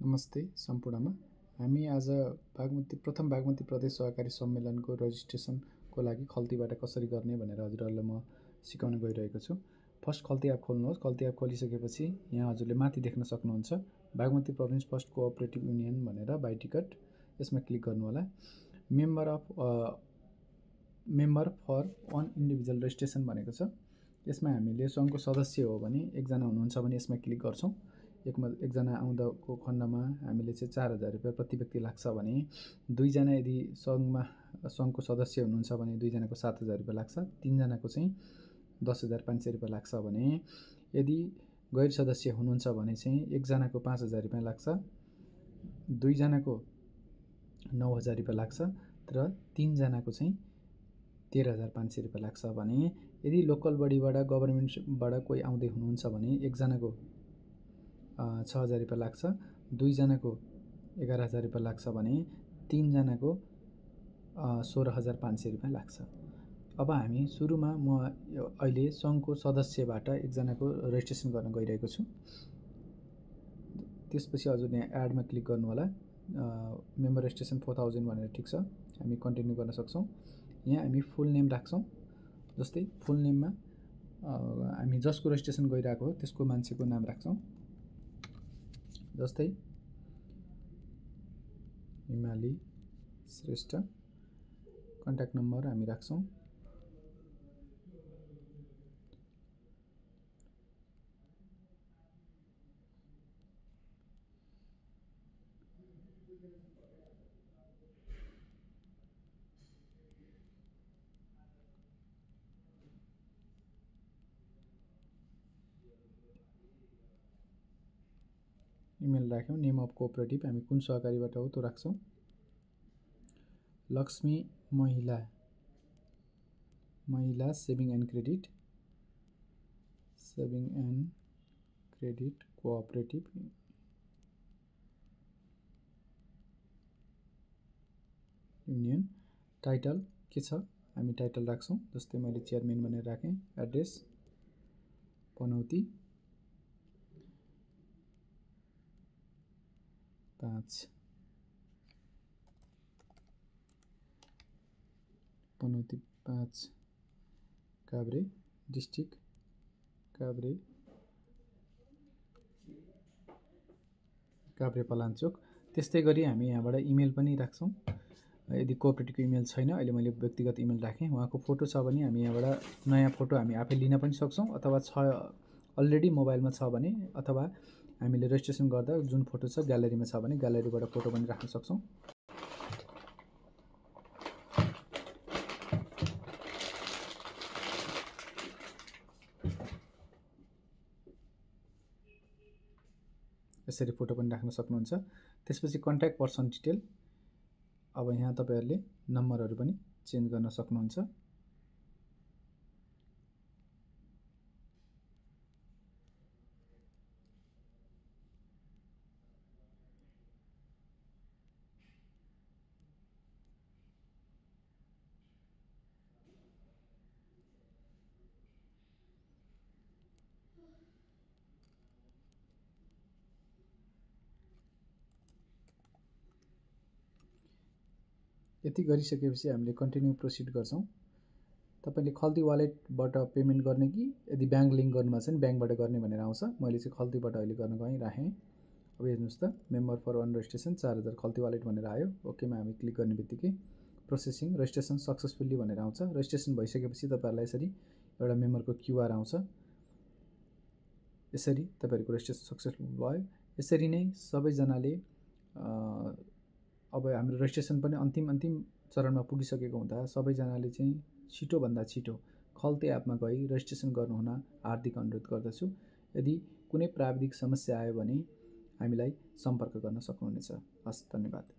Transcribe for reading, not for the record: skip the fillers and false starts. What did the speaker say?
नमस्ते सम्पूर्णमा। हामी आज प्रथम बागमती प्रदेश सहकारी सम्मेलनको रजिस्ट्रेसनको लागि खल्तीबाट कसरी गर्ने भनेर हजुरहरूलाई म सिकाउन गइरहेको छु। फर्स्ट खल्ती एप खोल्नुहोस्। खल्ती एप खोलिसकेपछि यहाँ हजुरले माथि देख्न सक्नुहुन्छ Bagmati province first cooperative union भनेर बाइ टिकट, यसमा क्लिक गर्नु होला। Member for an individual registration भनेको छ। यसमा हामीले सङ्घको सदस्य हो भने एकजना हुनुहुन्छ भने यसमा क्लिक गर्छौँ। एकजना आउँदाको खण्डमा हामीले चाहिँ 4000 रुपियाँ प्रति व्यक्ति लाग्छ भने, दुईजना यदि सङ्घको सदस्य हुनुहुन्छ भने दुईजनाको 7000 रुपियाँ लाग्छ, तीनजनाको चाहिँ 10500 रुपियाँ लाग्छ भने, यदि गैर सदस्य हुनुहुन्छ भने चाहिँ एकजनाको 5000 रुपियाँ लाग्छ, दुईजनाको 9000 रुपियाँ लाग्छ र तीनजनाको चाहिँ 13500 रुपियाँ लाग्छ भने, यदि लोकल बडीबाट गभर्नमेन्टबाट कोही आउँदै हुनुहुन्छ भने एकजनाको 6000 रुपियाँ लाग्छ, दुईजनाको 11000 रुपियाँ लाग्छ भने, तीनजनाको 16500 रुपियाँ लाग्छ। अब हामी सुरुमा म अहिले सङ्घको सदस्यबाट एकजनाको रेजिस्ट्रेसन गर्न गइरहेको छु। त्यसपछि हजुरले यहाँ एडमा क्लिक गर्नु होला। मेम्बर रेजिस्ट्रेसन 4000 भनेर ठिक छ, हामी कन्टिन्यू गर्न सक्छौँ। यहाँ हामी फुल नेम राख्छौँ। जस्तै फुल नेममा हामी जसको रेजिस्ट्रेसन गइरहेको हो त्यसको मान्छेको नाम राख्छौँ। जस्तै हिमाली श्रेष्ठ। कन्ट्याक्ट नम्बर हामी राख्छौँ। इमेल राख्यौँ। नेम अफ कोअपरेटिभ हामी कुन सहकारीबाट हो त्यो राख्छौँ। Laxmi Mahila saving and credit cooperative union. Title के छ हामी टाइटल राख्छौँ। जस्तै मैले चेयरम्यान भनेर राखेँ। एड्रेस पनौती 5 काभ्रे, डिस्ट्रिक्ट काभ्रे पलाञ्चोक। त्यस्तै गरी हामी यहाँबाट इमेल पनि राख्छौँ। यदि कोअपरेटिभको इमेल छैन, अहिले मैले व्यक्तिगत इमेल राखेँ। उहाँको फोटो छ भने हामी यहाँबाट नयाँ फोटो हामी आफै लिन पनि सक्छौँ, अथवा अलरेडी मोबाइलमा छ भने, अथवा हामीले रेजिस्ट्रेसन गर्दा जुन फोटो छ ग्यालेरीमा छ भने ग्यालेरीबाट फोटो पनि राख्न सक्छौँ। यसरी फोटो पनि राख्न सक्नुहुन्छ। त्यसपछि कन्ट्याक्ट पर्सन डिटेल। अब यहाँ तपाईहरुले नम्बरहरू पनि चेन्ज गर्न सक्नुहुन्छ। यति गरिसकेपछि हामीले कन्टिन्यू प्रोसिड गर्छौं। तपाईले खल्ती वालेटबाट पेमेन्ट गर्ने कि यदि ब्याङ्क लिंक गर्नुभएको छ भने ब्याङ्कबाट गर्ने भनेर आउँछ। मैले चाहिँ खल्तीबाट अहिले गर्न गइराखेँ। अब हेर्नुस् त, member for one registration 4000 Khalti wallet भनेर आयो। ओकेमा हामी क्लिक गर्ने बित्तिकै प्रोसेसिङ रेजिस्ट्रेसन सक्सेसफुली भनेर आउँछ। रेजिस्ट्रेसन भइसकेपछि तपाईहरुलाई यसरी एउटा मेम्बरको क्यूआर आउँछ। यसरी तपाईहरुको रेजिस्ट्रेसन सक्सेसफुल भयो। यसरी नै सबैजनाले अब हाम्रो रेजिस्ट्रेसन पनि अन्तिम चरणमा पुगिसकेको हुँदा सबैजनाले चाहिँ छिटो भन्दा छिटो खल्ती एपमा गई रेजिस्ट्रेसन गर्नुहुन हार्दिक अनुरोध गर्दछु। यदि कुनै प्राविधिक समस्या आयो भने हामीलाई सम्पर्क गर्न सक्नुहुनेछ। हस्, धन्यवाद।